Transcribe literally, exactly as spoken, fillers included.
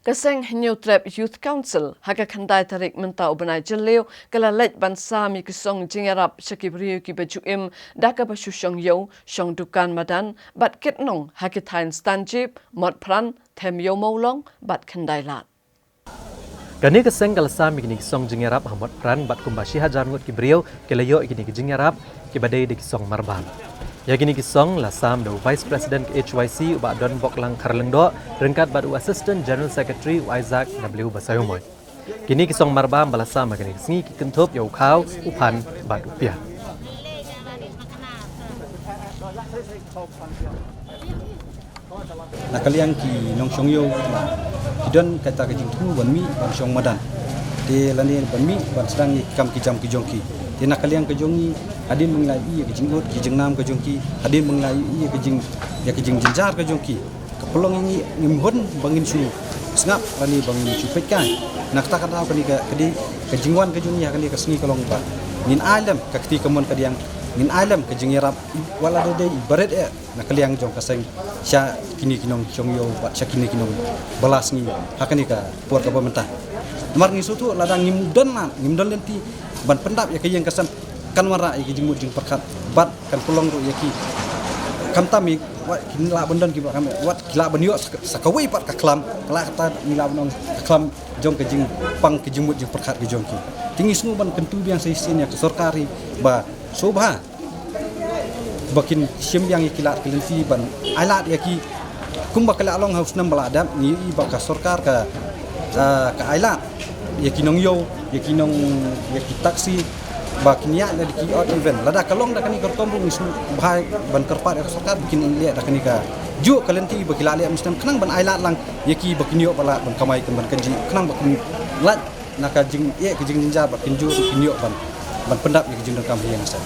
Ka seng Hynñiewtrep Youth Council ha ka khyndai tarik mynta u bnai Jylliew ka la leit ban sam ïa ki song jingïarap sha ki briew kiba ju im da kaba shu shong ïew shong dukan madan bad kit nong ha ki thaiñ Stanjip, Motphran, Them Ïew Mawlong bad Khyndailad. Kane ka seng ka la sam ïa kine ki song jingïarap ha Motphran bad kumba shi hajar ngut ki briew ki la ïoh ïa kine ki jingïarap kiba dei da ki song marbam. Ïa kine ki song la sam da u Vice President ka H Y C u Bah Donboklang Kharlyngdoh ryngkat bad u Assistant General Secretary u Isaac W Basaiawmoit. Kine ki song marbam ba la sam ha kane ka sngi ki kynthup ïa u khaw, u phan bad u piat. Na ka liang ki nongshong ïew ki don kata ka jingthmu ban mih ban shong madan, te lane ban mih ban sdang ïa ki kam ki jam ki jong ki. Te na ka liang ka jong ngi, hadien ba ngi la ïohi ïa ka jingud ki jingnam ka jong ki, hadien ba ngi la ïohi ïa ka jing, ïa ka jingjynjar ka jong ki, ka pynlong ïa ngi ngim hun ba ngin shu sngap lane ba ngin shu peit kai. Na kata ka daw kane ka, ka dei ka jingwan ka jong ngi ha kane ka sngi ka long ba ngin ai lem ka kti kamon kadiang, ngin ai lem ka jingïarap, wat la dei dei i barit eh na ka liang jong ka seng sha kine ki nongshong ïew bad sha kine ki nongbylla sngi ha kane ka por kaba mynta. Namar ngi sngewthuh lada ngim don lad, ngim don lynti ban pyndap ïa ka ïing ka sem, kan wanrah ïa ki jingmut jingpyrkhat bad kan pynlong ruh ïa ki, khamtam ïa wat ki lah ban don kiba kham, wat ki lah ban ïoh sa, sa kawei pat ka khlam, ka lah kata ngi lah ban ong ka khlam jong ka jingpang ka jingmut jingpyrkhat ka jong ki. Te ngi sngew ban kyntu biang sa shisien ïa ka sorkar ba sngewbha ba kin shim biang ïa ki lad ki lynti ban ai lad ïa ki. Kumba ka la long ha u snem ba la dep, ngi ïohi ba ka sorkar ka, ah, ka ai lad ïa ki nongïew, ïa ki nong, ïa ki taxi, ba kin ïaid lada ki odd even. Lada ka long da kane ka rukom ruh ngi sngewbha ban kyrpad ïa ka sorkar ba kin leh da kane ka, juk ka lynti ba ki la leh mynstep khnang ban ai lad lang ïa ki ba kin ïoh ba lad ban kamai kan ban kynjih, khnang ba kin lait na ka jingeh ka jingjynjar bad kin jur kin ïoh ban, ban pyndap ïa ka jingdonkam ha ïing ha sem.